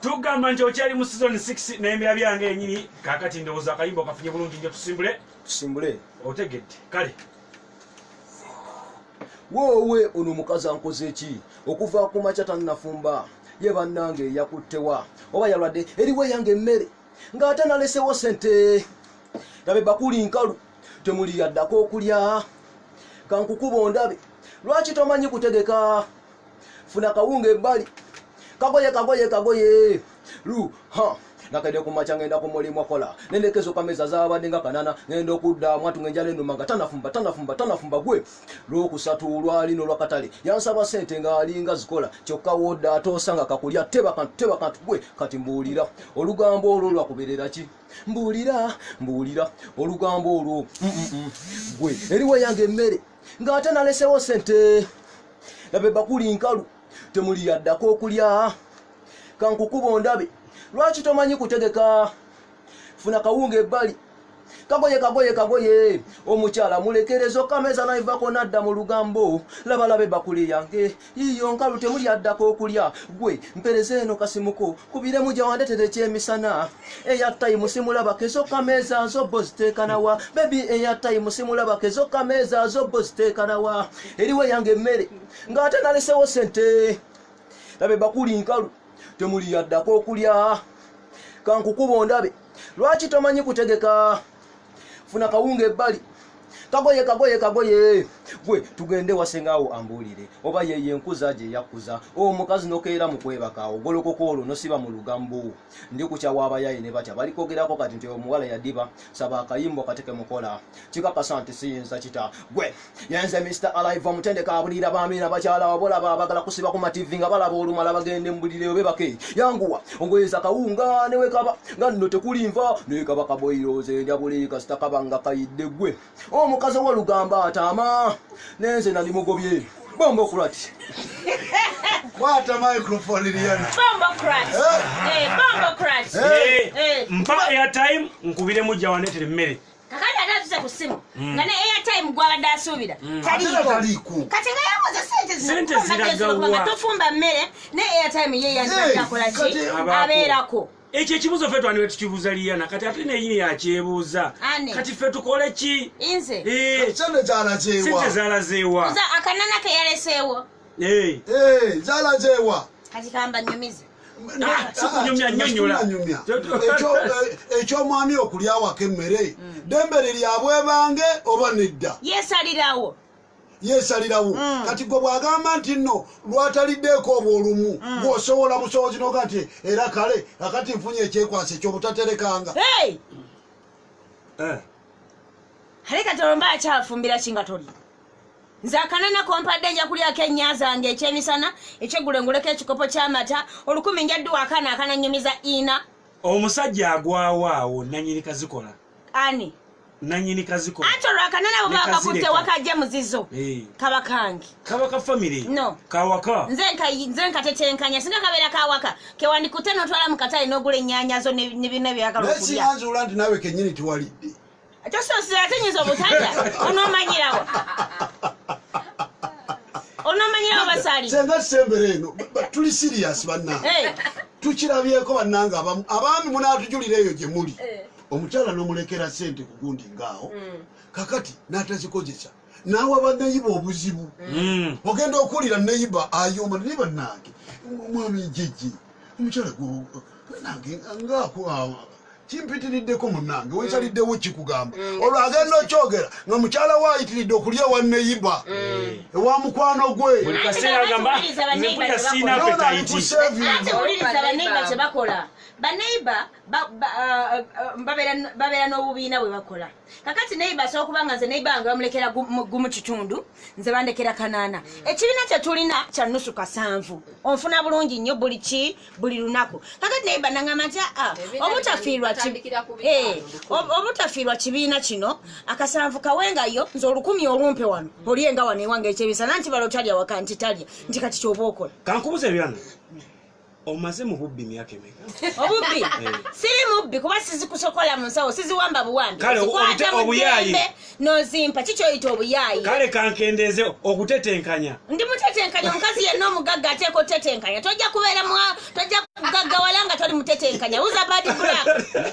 Tugamba nti okyali mu season 6 n'embeera byange yenyini. Kakati ndowooza akayimba okafunye bulungi nnyo, tusimbule. Tusimbule. Otegedde kale. Woowe, ono omukazi ankoze ki? Okuva ku makya tannafumba. Ye bannange, yakuttewa oba yalwadde? Eriwo eyange emmere ng'ate nalesewo sente. Labe bakuli nkalu, temuli yaddako okulya. Kankukuba ondabe, lwaki tomanyi kutegeka? Funa kawunga ebbali, kagoye kagoye kagoye lu ha. Nakedde ku makya, ngenda ku mulimu akola, nendekezo kameza zabadde nga kanana. Ngenda okudda mwatu ngenjala enuma nga tanafumba, tanafumba, tanafumba. Gwe lwokusatu lwalino lwakatale yansaba sente ng'alinga zikola, kyokka wodda atoosa nga kakulya. Teba kantu, teba kantu. Gwe kati mbuulira, olugambo olwo lwakuberera ki? Mbuulira, mbuulira olugambo olwo. Gwe eriwo yange emmere ng'ate nalesewo sente. Labe bakuli nkalu, temuli yaddako okulya. Kankukuba ondabe, lwaki tomanyi kutegeka? Funa kawunga ebbali, kagoye kagoye kagoye. Omukyala mulekerezo kameza naivako nadda mu lugambo. Labalaba ebakuli yange yiyo nkalu, temuli addako okulya. Gwe mpereza eno kasimuko, kubiremu gyawandetere ekyemisana. Airtime simulaba, kezo kameeza zobbo ziteekanawa? Baby, airtime simulaba, kezo kameeza zobbo ziteekanawa? Eriwo yange emmere ng'ate nalesewo sente. Labe bakuli nkalu, temuli yaddako okulya. Kankukuba ondabe, lwaki tomanyi kutegeka? Funa kawunga ebbali, kagoye kagoye kagoye. Gwe tugende wasengaawo ambuulire oba yeye enkuza gye yakkuza omukazi. Nokeera mu kwebaka, ogolokoka olwo nosiba mu lugambo. Ndi kukyawa abayayi ne batya balikogerako kati nti omuwala yadiba. Saba akayimbo kateke mukola kikakasa nti siyinza kita. Gwe yenze Mr Alive, omutendeka abulira baami nabakyala. Wabolaba abagala kusiba ku mativi nga balaba olumala bagende mubulire bebake. Yanguwa ongoyeza kawunga newekaba nga nno tekuli nva nekaba kaboyiroze ndya buli kasita kaba nga kayidde. Gwe omukazi owolugamba ataama nenze nali mugobye bombo kurat. Kwata microphone, Liliana. Bombocrat. Eh. Eh, bombocrat. Eh. Eh. Mpa airtime nkubire mujja wandeetere emmere. Kakati ate atuse ku ssimu nga ne airtime gwabadde asuubira Ate taliiko. Kati nga yakoze sente zino Sente kuba mbadde ziragawa. nsobola kubanga tofumba mmere ne airtime ye yandibadde akola ki? Kati- Abeerako. Ekyo ekibuuzo ffe twaniwe tukibuuza Liyana, kati ate neyini yakyebuuza. Ane. Kati ffe tukole ki? Nze Eh, Sente zalazeewa? Sente zalazeewa? Kuza akanana ke yaleseewo. Eh, Eh, zalazeewa? Kati kamba nyumize. Ah, sikunyumya, nnyonnyola. Nyumya. Ekyomwami okulya awaka emmere, ddembe lye lyabwebange oba nedda? Yesalirawo. Yesalirawo. Kati gwe bw'agamba nti nno lwataliddeeko obwolumu, gweosobola busobozi noga nti era kale akati nfunye ekyekwasa ekyobutaterekanga? Hey! Eh. Ale kati olwo mba akyafumbira ki nga toli? Nze akanana kompadde nja kulyako ennya zange ekyemisana, ekyeggulo nguleko ekikopo ky'amata, 1000 nja dduwa akaana akananyumiza ina. Omusajja agwawo awo nanyini kazikola. Ani? Nanyini kazikola. Anti olwo akanana bwe Ne bakakutte kazireka. wakajje muzizo. Eh. Kaba kange. Kaba ka family. No. Kawaka. Nze nkatetenkanya singa kabeera kawaka kewandikutte n'otwala mu katale n'ogula ennyaanya zo ne byonna byeyagala Naye okulya. singa nzuula nti naawe kennyini tiwalidde? Tososera, ate nyinza obutalya. Onoomanyirawo, onoomanyirawo basaali. Senga sembera eno tuli serious bannange. Hey. Tukirabyeko bannange, abamu abaami munaatujulira eyo gye muli, omukyala n'omulekera sente ku gundi ngaawo, kakati n'atazikozesa naawa bannayiba obuzibu. Ogenda okuwulira neyiba ayomba, naye bannange mwami jejji omukyala nange ngaako kimpitiriddeko munnange wensaliddewo kikugamba. Olwo agenda okyogera nga mukyala we ayitiridde okulya ewa neyiba, ewa mukwano gwe. Buli kaseera agamba Wuliriza nze baneighbor mpulira kye siina bakola. Nono ali appetite. ku saving. Ate wuliriza baneighbor kye bakola. Baneighbor babeera n'obubiina bwe bakola. Kakati neighbor asobola okuba nga nze neighbor wange bamulekera gumu kitundu, nze bandekera kanaana. Ekibiina kye tulina kya nusu kasanvu. Onfuna bulungi nnyo buli ki buli lunaku. Kakati neighbor nangamba nti aa Ebibiina obutafiirwa bitandikira ku 500, obutafiirwa kibiina kino akasanvu kawengayo, nze 1000 olumpe wano olyenga wano ewange ekyebisana nti balo talya waka nti talya nti kati kyoba okola. Kankubuza ebyana, omaze mu bubbi myaka emeka? Obubbi siri mubbi kuba sizikusokola mu nsawo, siziwamba buwambi. Kale, Zikwata mu obuyaayi. ddembe n'ozimpa. Kikyoyita obuyaayi? Kale kankendeeze okutetenkanya. Ndi mutetenkanya. Omukazi yenna omugagga ateeka otetenkanya. Tojja kubeera tojja kugagga. Okugaggawala nga toli mutetenkanya. Who's a bad black?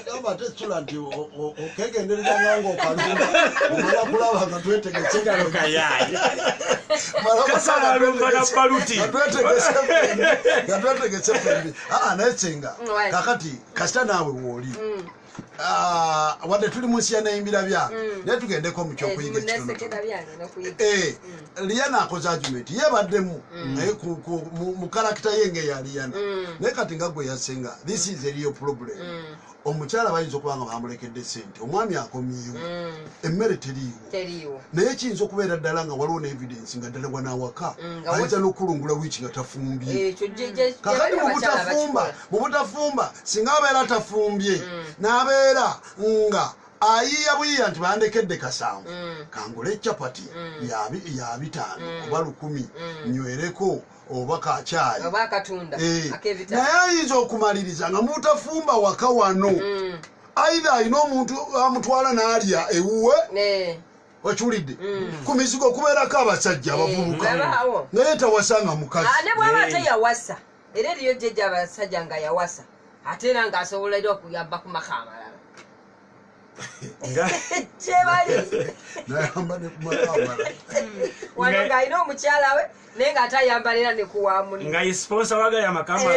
Gamba ate sula nti okegendereza nga okalumba omala kulaba nga twetegese. Kano kayaye. Mala Kasala alumba na baluti. Nga twetegese ffembi. Aa, naye senga Right. kakati kasita naawe wooli, wadde tuli mu nsi ya neyimbira byange, naye tugendeko mu kyokuyiga ekitonotono. Nesekera byange nokuyiga. Liyana akoze argument yebaddemu naye mu character ye ng'eya Liyana, naye kati nga gwe yasenga, this is a real problem. Omukyala bayinza okuba nga bamulekedde sente, omwami akomyewo, emmere teriiwo. Teriiwo. Naye kiyinza okubeera ddala nga waliwo ne evidence nga ddala wanaawaka Nga ayinza n'okulungula wiiki nga tafumbye. Ekyo Kakati gye mu bali abakyala butafumba, bakikola. mu butafumba, singa abeera tafumbye n'abeera nga ayiiya buyiiya nti bandekedde 7,000, kangule capati ya 500 oba 1,000 nywereko oba kacyayi Oba akatunda ak'ebitabo. Naye ayinza okumaliriza nga mutafumba waka wano, either alina omuntu amutwala n'alya ewuwe, okiwulidde, ku mizigo kubeerako abasajja abavubuka, Babaawo. naye tawasanga mukazi. Ah, ne bw'aba teyawasa, era eriyo jjajja abasajja nga yawasa, ate era ng'asobola era okuyamba ku maka amalala. Kyebali. Nayamba ne ku maka amalala. Wano ng'alina omukyala we, naye ng'ate ayambala era ne ku wa munne. Nga ye sponsor wagaya amakamala.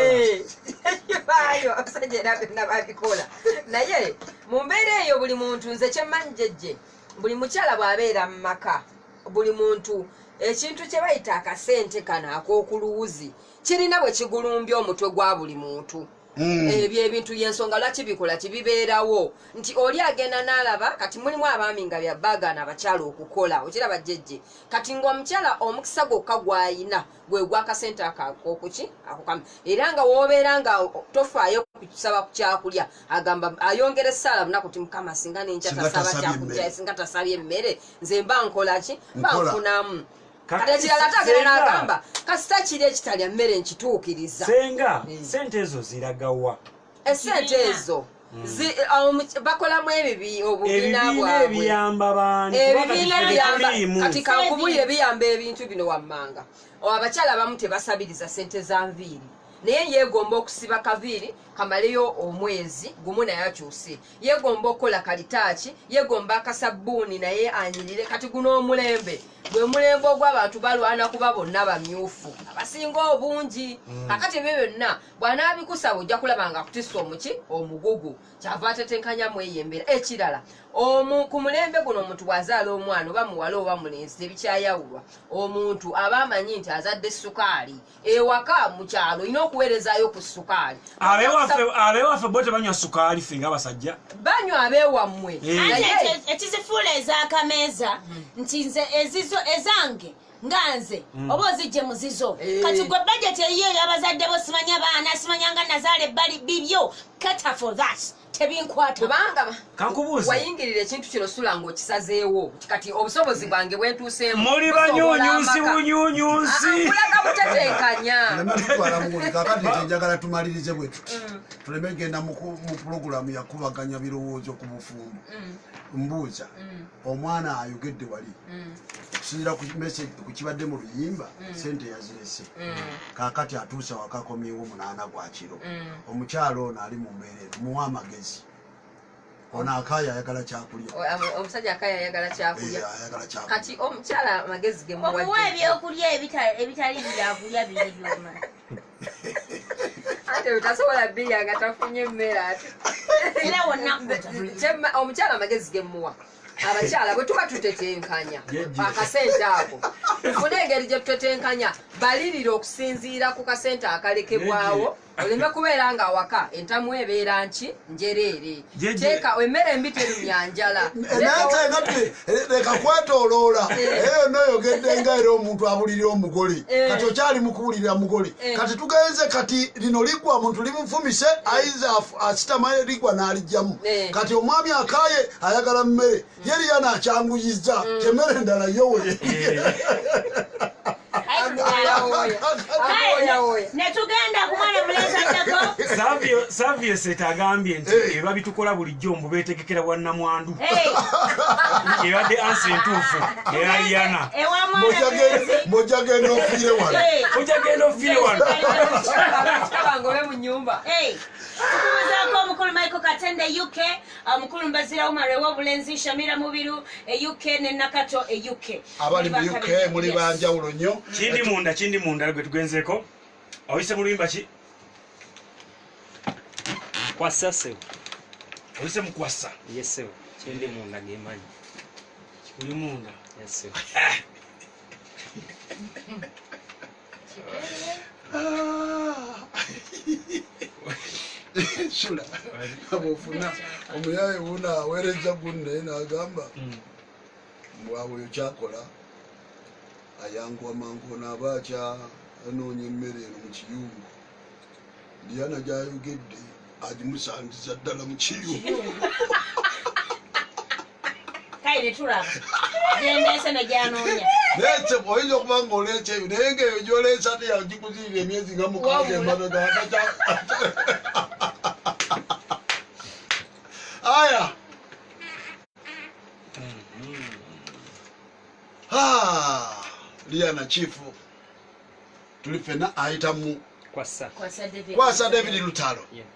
Baayo abasajja era byonna babikola, naye mu mbeera eyo buli muntu, nze kyemmanyi jjejje, buli mukyala bw'abeera mu maka, buli muntu ekintu kye bayita akasente kano ak'okuluwuzi kirina bwe kigulumbya omutwe gwa buli muntu. Ebyo ebintu yensonga lwaki bikola kibibeerawo nti oli agenda n'alaba kati mulimu abaami nga bagaana abakyala okukola. Okiraba jjejje, kati ng'omukyala omukisa gwokka gw'ayina gwe gw'akasente ako akokuki ako kamu, era nga w'obeera nga tofaayo kusaba ku kyakulya, agamba ayongera essaala lunaku ti Mukama singa nenkya Singa tasaba tasabye kyakulya, emmere. Singa tasabye emmere, nze mba nkola ki? Mba Nkola. nfunamu. Kati ekirala ate agenda n'agamba kasita kiri ekitalya mmere nkituukiriza. Senga, sente ezo ziragawa? Esente ezo bakolamu ebibi obubiina Ebibiina bwabwe. ebiyamba bantu. Ebibiina Kubanga biyamba tetuliimu. kati kankubuulire, biyamba ebintu bino wammanga. Abakyala abamu tebasabiriza sente za nviiri, naye yeegomba okusiba kaviiri kamaleyo omwezi gumu naye akyuse, yeegomba okukola kalitaaki, yeegomba akasabbuuni naye anyirire. Kati guno omulembe gwe mulembe ogw'abantu balwana kuba bonna bamyufu abasinga obungi. Kakati ebyo byonna bw'anaabikusaba ojja kulaba nga akutissa omuki omugugu, kyava atetenkanyamu eyo embeera. Ekirala, ku mulembe guno omuntu bw'azaala omwana oba muwala oba mulenzi tebikyayawulwa. Omuntu aba amanyi nti azadde sukaali ewaka mu kyalo, olina okuweerezaayo ku sukaali. Abewaffe bo tebanywa sukaali, ffe ng'abasajja. Banywa abeewammwe. Anti Naye ekizifuula ez'akameeza nti nze ezizo ezange nga nze oba ozijje mu zizo. Kati gwe bajeti eyiyo ey'abazadde bo, simanya baana, simanya nga nazaala ebbali, bibyo, cater for that, tebinkwata. Kubanga Kankubuuze. wayingirira ekintu kino sula ng'okisazeewo kati obusobozi bwange bwentuuseemu Muli busobola banyunyusi amaka. bunyunyusi. Ah, kulaga butetenkanya. Tuleme tutwala muguli. Kakati nze njagala tumalirize bwe tuti, tuleme genda mu pulogulaamu yakubaganya birowoozo ku bufumbo. Mbuuza omwana ayogedde wali, okusinziira ku message ku kibadde mu luyimba, sente yazirese, kakati atuuse waka akomyewo 8 gwa kiro. Omukyala ono ali mu mbeera eno, muwe amagezi. Ono akaaya ayagala kyakulya. Omusajja akaya ayagala kyakulya. Ayagala kyakulya. Kati omukyala amagezi ge Omuwa muwadde ebyokulya ebitali byakulya biri byoma. Ate butasobola birya nga tafunye emmere ate. Era wonna kuta. Omukyala amagezi ge muwa abakyala, bwe tuba tutetenkanya Jjejje. akasente ako, tufune engeri gye tutetenkanya, balirire okusinziira ku kasente akalekebwawo, oleme kubeera nga awaka entamu ebeera nki njereere. Jjejje. Teeka emmere embi terumya njala. Naye nsenga leka kwetooloola eyo yonna oyogedde nga era omuntu abulirira omugole. Kati okyali mu kuwulirira mugole. Kati tugenze, kati lino ligwa muntu limufumise, ayinza asitama ligwa n'alijjamu. Kati omwami akaye ayagala mmere, ye liyana akyanguyiza temmere endala yowe. Awoyawoya. Netugenda ku mwana mulenzi addako. Savio Seta agambye nti ebyo babitukola bulijjo mbu beetegekera bwannamwandu. Ebadde ansi entuufu eyaliyana. Ewa mwana mulenzi. Mojja genda ofiire wano. Ojja genda ofiire wano. Abangobe mu nyumba. nyumba. Tukubuzaako omukulu Michael Katende UK, omukulu Mbazira Umar ew'obulenzi, Shamira Mubiru e UK ne Nakato e UK. Abali mu UK muli banjawulo nnyo. Kindi munda gwe tugenzeeko. Oyise mu luyimba ki? Kwasa sebo. Oyise mu kwasa. Yes sebo. Kindi munda gemanyi. Kikuli munda. Yes sebo. Shula abofuna omuyaye wuna aweereza gunne n'agamba mbwawe oyo kyakola ayanguwa mangu onaaba anoonya emmere eno mu kiyungu. Diana gy'ayogedde agimusangiza ddala mu kiyungu. Kale tulaba gyendeese ne gyanoonya. Naye oyinza okuba ng'oleeta ebyo naye ng'eyo gy'oleeta ate yagikuzirira emyezi nga 6 emabega. Aya. Liana chifu tuli ffenna ayita mu Kwasa. Kwasa David Lutalo. Yeah.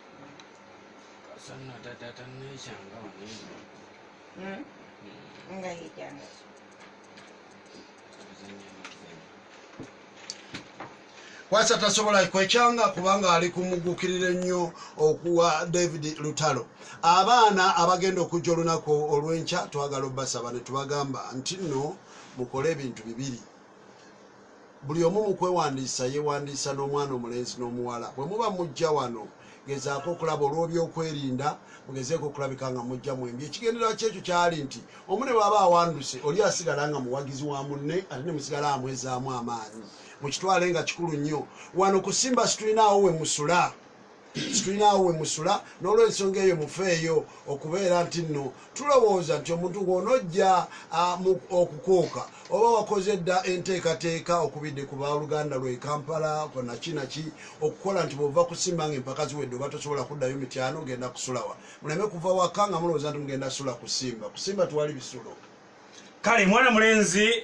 Kwasa tasobola kwekyanga kubanga ali kumugukirira ennyo okuwa David Lutalo. Abaana abagenda okujja olunaku olw'enkya twagala obbasaba ne tubagamba nti nno mukole ebintu bibiri. Buli omu mu kwewandiisa yeewandiisa n'omwana omulenzi n'omuwala. Bwe muba mujja wano gezaako okulaba olw'ebyokwerinda, mugezeeko okulabika nga mujja mwembi. Ekigendererwa kyekyo kyali nti omu ne bw'aba awanduse oli asigala nga muwagizi wa munne ate ne musigala amwezaamu amaanyi. Mukitwale nga kikulu nnyo. Wano ku Simba situlinaawo we musula. Situlinaawo we musula n'olw'ensonga eyo mufeeyo okubeera nti nno tulowooza nti omuntu ng'onojja okukooka oba wakoze dda enteekateeka okubidde ku baluganda lwe Kampala naki naki okukola nti bw'ova ku Simba ng'empaka ziwedde oba tosobola kuddayo mityano ogenda kusulawa. Muleme kuva waka nga mulowooza nti mugenda sula ku Simba. Ku Simba tuwali bisulo. Kale mwana mulenzi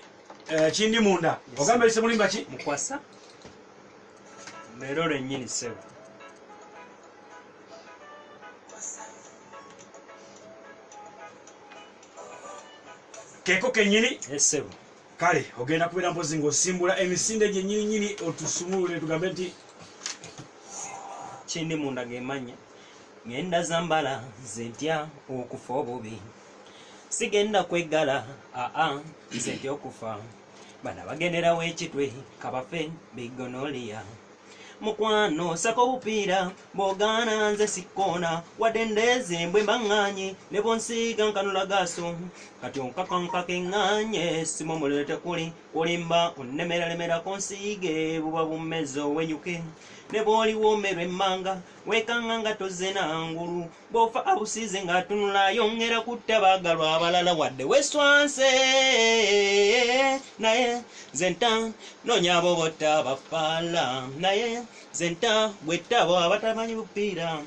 kindi munda. Ogamba ise mulimba ki? Mukwasa. Leero lwennyini ssebo. Keko kennyini? Yes ssebo. Kale ogenda kubeera mpozi ng'osimbula emisinde gyennyininyini otusumulule tugambe nti kindi munda gemanya ngenda zambala nze ntya okufa obubi. Sigenda kweggala aa nze ntya okufa. Bana bagenderawo ekitwe kabafe bigonolia. Mukwano sako obupiira bw'ogaana nze sikkoona wadde ndeeze mbwe mbaŋŋaanye ne bw'onsiiga nkanula gaaso kati onkakankaka eŋŋaanye simu omuliro tekuli kulimba onnemeralemerako nsiige buba bumeze owenyuke ne bw'oliwoomerwa emmanga weekanga nga tozze nangulu bw'ofa abusiize ng'atunula ayongera kutta baagalwa abalala wadde weeswanse naye nze nta noonya abo botta abafaala naye nze nta bwettabo abatamanyi bupiira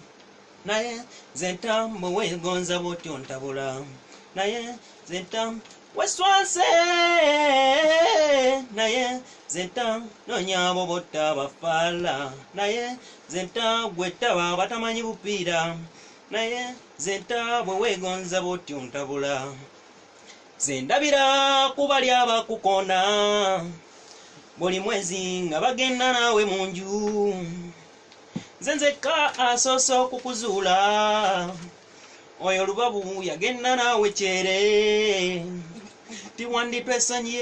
naye nze nta bwe weegonza bw'otyo ntabula naye nze nta weswanse naye nze nta noonya abo botta abafaala naye nze nta bwettabo abatamanyi bupiira naye nze nta bwe weegonza bw'otyo ntabula. Nze ndabira ku bali abakukona buli mwezi nga bagenda naawe mu nju nze nzekka asoose okukuzuula oyo lubabu yagenda naawe kyere tiwanditwesonyiye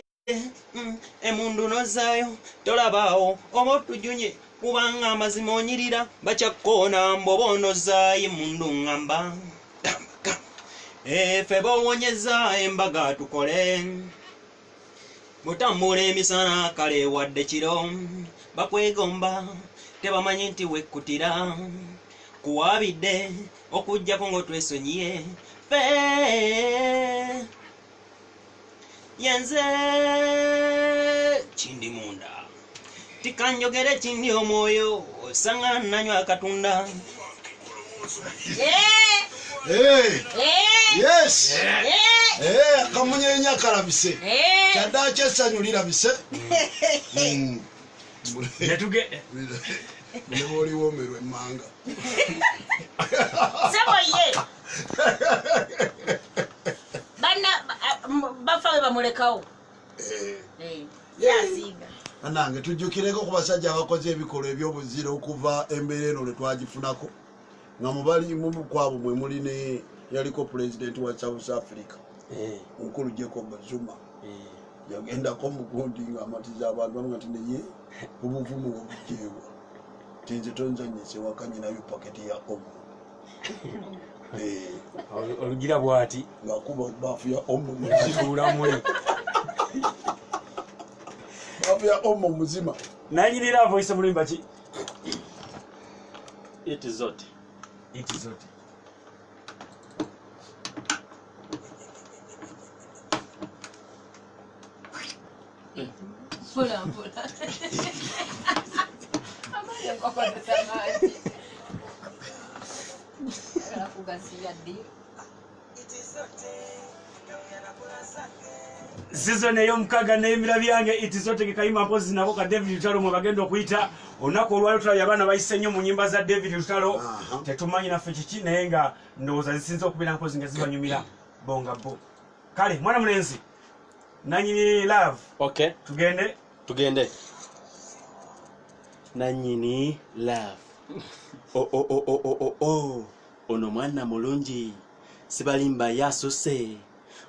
emundu nozaayo tolabaawo oba otujunye kubanga amazima onyirira bakyakkoona mbw'oba onozaayo emundu ŋŋamba ffe b'owonyeza embaga tukole butambula emisana kale wadde kiro bakwegomba tebamanyi nti wekkutira kuwabidde okuggyako ng'otwesonyiye ffe yenze kindi munda tikanjogere kindi omwoyo osanga nanywa akatunda. Yes. Kamunyenya kalabise. Kyaddaaki essanyu lirabise. Netuge Ne woliwomerwa emmanga. Sebo ye. Banna bafa we bamulekawo. Yaziga. Anange tujjukireko ku basajja abakoze ebikolwa eby'obuzira okuva embeera eno lwe twagifunako nga mubali mu kwabo mwe muli ne yaliko pulezidenti wa South Africa omukulu Jacob Zuma. Yagendako mugundi ng'amatiza abantu bamuga nti naye obuvumu obujeewa tinze tonzanyise waka nyinayo paketi ya omo. Olugira bw'ati ng'akuba baafu ya omo zituula muli baafu ya omo muzima. Nanyini love oyise muluyimba ki? Iti zote. Iti zote. Mpola mpola. Amaanyi nkokozesa mangi. Njagala kugasiya ddi. Season ey'omukaaga n'ebimira byange iti zote ke kayimba mpozi nabo ka David Lutalo mwe bagenda okuyita olunaku olwaleero. Tulabye abaana bayise nnyo mu nnyimba za David Lutalo. Tetumanyi naffe kiki naye nga ndowooza zisinze okubeera mpozi nga zibanyumira bo nga bo. Kale mwana mulenzi nanyini love. Okay. Tugende. Tugende. Nanyini love. Oh oh oh oh oh oh. Ono mwana mulungi sibalimba yasuse.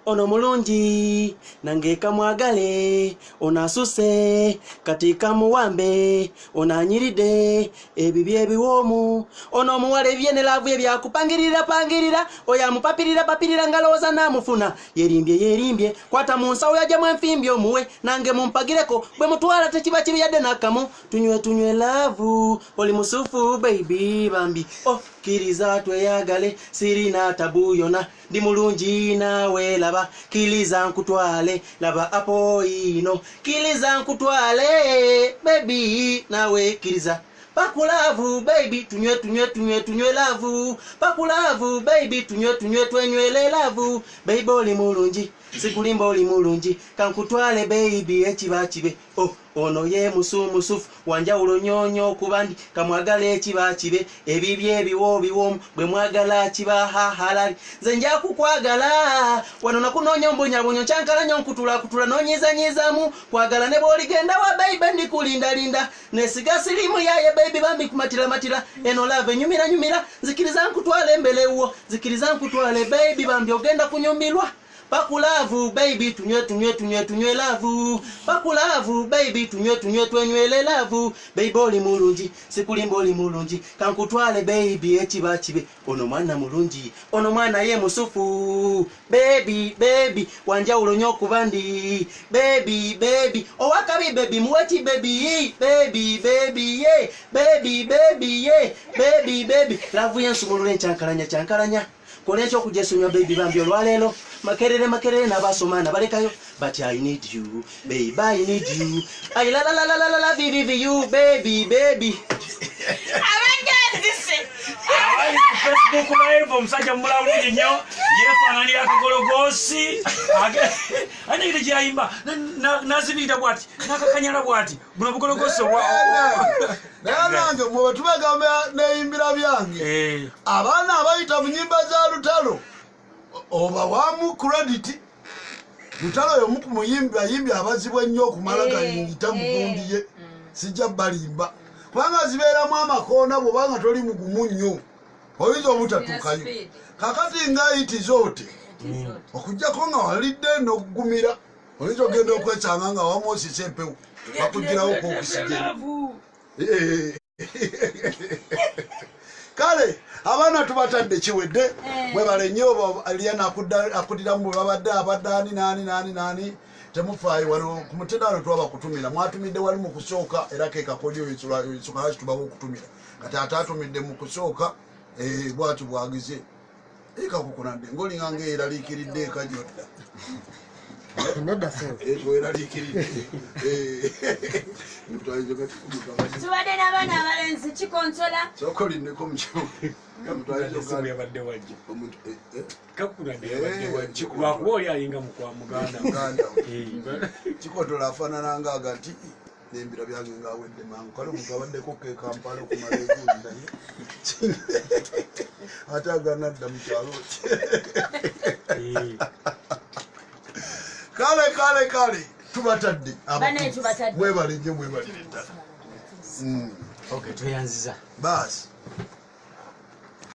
Ono mulungi nange kamwagale ono asuse kati kamuwambe ono anyiride ebibi ebiwoomu ono omuwala ebye ne laavu ebyakupangirira pangirira oyo amupapirira papirira ngalowooza n'amufuna yerimbye yerimbye kwata mu nsawo yajjamu enfimbye omuwe nange mumpagireko bwe mutwala tekiba kibi yadde nakamu tunywe tunywe laavu oli musufu baby bambi oh kkiriza tweyagale sirina tabu yonna ndi mulungi naawe laba kiliza nkutwale laba apo ino kiliza nkutwale baby nawe kiliza pakulavu baby tunywe tunywe tunywe tunywe lavu pakulavu baby tunywe tunywe twenywele lavu baby oli mulungi sikulimba oli mulungi kankutwale baby ekiba kibe oh ono ye musumusufu wanjawulo nyonyo kubandi kamwagala ekiba kibe ebibye ebiwo biwomu bwe mwagala kiba hahalali nze nja kukwagala wano nakunoonya mbonyabonyo kyankala nnyo nkutulakutula noonyizanyizamu kwagala ne bw'oligenda wa baby ndikulindalinda nesiga sirimu yaye baby bambi kumatiramatira eno love enyumiranyumira nzikiriza nkutwale embelewwo nzikiriza nkutwale baby bambi ogenda kunyumirwa Pakulavu baby tunywe tunywe tunywe tunywe lavu pakulavu baby tunywe tunywe twenywele lavu baby oli mulungi sikulimba oli mulungi kankutwale baby ekiba kibe ono mwana mulungi ono mwana ye musufu baby baby wanjawulo nnyo kubandi baby baby owakabi baby muweki baby baby baby ye baby baby ye baby baby lavu yensumulula enkyankalanya kyankalanya kola ekyokujesunywa baby bambi olwaleero makerere makerere n'abasoma nabalekayo but I need you baby I need you I la la la la la la vivi you baby baby abagazise abali ku Facebook live omusajja mumulaba bulungi nnyo yeefaananira akagologosi ate kyayimba nazibiyita bw'ati n'akakanyala bw'ati buno bugologosi obwa naye nange mwe bwe tubagamba neyimbira byange abaana abayita mu nnyimba za Lutalo obawamu credit. Lutalo y'omu ku muyimbi ayimbi abazibu ennyo okumala gayita mugundi ye sijja balimba kubanga zibeeramu amakoona bw'obanga toli mugumu nnyo oyinza obutatuukayo. Kakati nga iti zote okuggyako nga walidde n'okugumira oyinza ogenda okwesanga nga wamu osisa empewo bakugirawo ku okisigeni. Kale abaana tubatadde kiwedde mwebale nnyo Eliana akudiramu bwe babadde abadde ani nani nani nani temufaayo wano ku mutendano twaba kutumira mwatumidde wali mu kusooka era ke kakodyo ensonga lwaki tubawa okutumira kati ate atumidde mu kusooka bw'atyo bwagize ekakukunadde ng'olinga ng'eraliikiridde eka gyodda nedda sebo weraliikiridde tubadde n'abaana abalenzi kikonsola sooka olinneko Essimu yabadde wajja kakukunadde yabadde wajja lwakuba oli alinga mukwa muganda kikotola afaanana ngaaga nti Nembira byange ngaawedde mangu. Kale omuntu abaddeko ke Kampala okumala egundi naye ate agana dda mu kyalo ki. Kale kale kale tubatadde Bannaye tubatadde. Mwebale nnyo, mwebalire ddala. Okay, tweyanziza. Baasi.